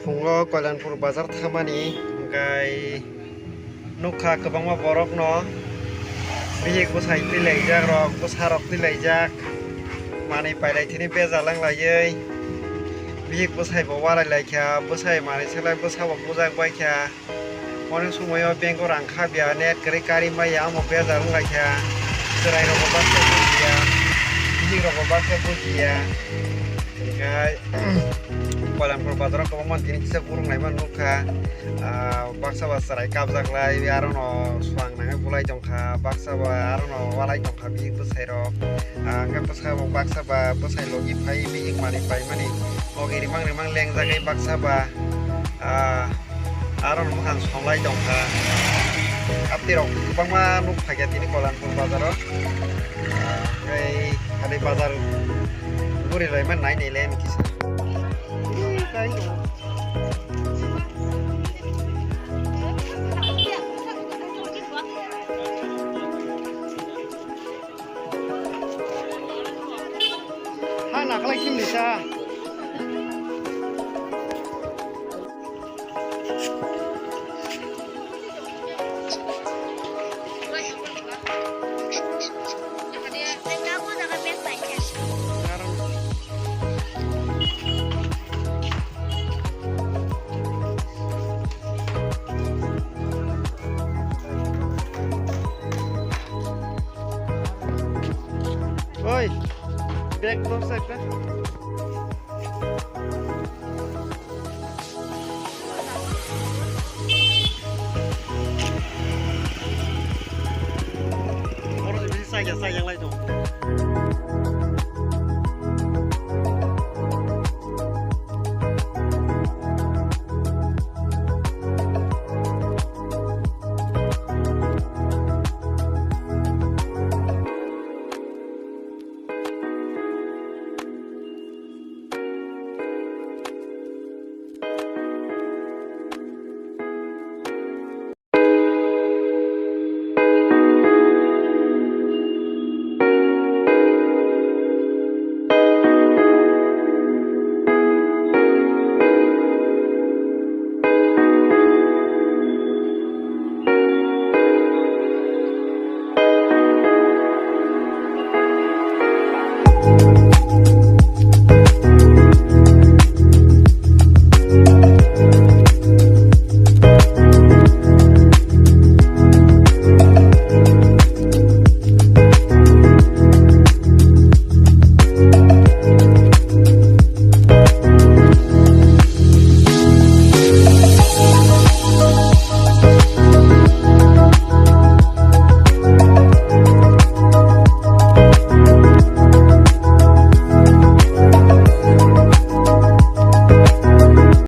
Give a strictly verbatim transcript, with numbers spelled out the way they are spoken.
Phungo Koilanpur bazar thamani, hwnkhe nukha kwbangma borokno bihik bwsai twilaijak rok, bwsa rok twilaijak, manwi pailai thini bejal wng laiwi. Bihik bwsai bo walai laikha, bwsai manwi selai bwsa bo bujak baikha. Onek somoyo bank o rang khabya, net kwrwi kari maya, omo bejal wng laikha. Chwrai rok bo baksa bujiya, bihik rok bo baksa bujiya. Hwnkhe Koilanpur bazar o kwbangma tini kisa gurung laima nukha. Ah, baksa ba chwrai kabjak lai, aro no swang nangwi bulai tongkha, baksa ba aro no walai tongkha bihik bwsai rok. Ah, hwnkhe bwsa bo baksa ba bwsai logi phai bihik manwi paimani. Logi rimang rimang lengjagwi baksa ba, ah, aro no mwkhang songlai tongkha. Apni rok kwbangma nuk phaikha tini Koilanpur bazar o. Ah, hwnkhe hali bazar guri laima nai nai le kisa. Ha, nakalai simni sa. Oi, bag box ekta. Oro bisi sakya, sakya lai.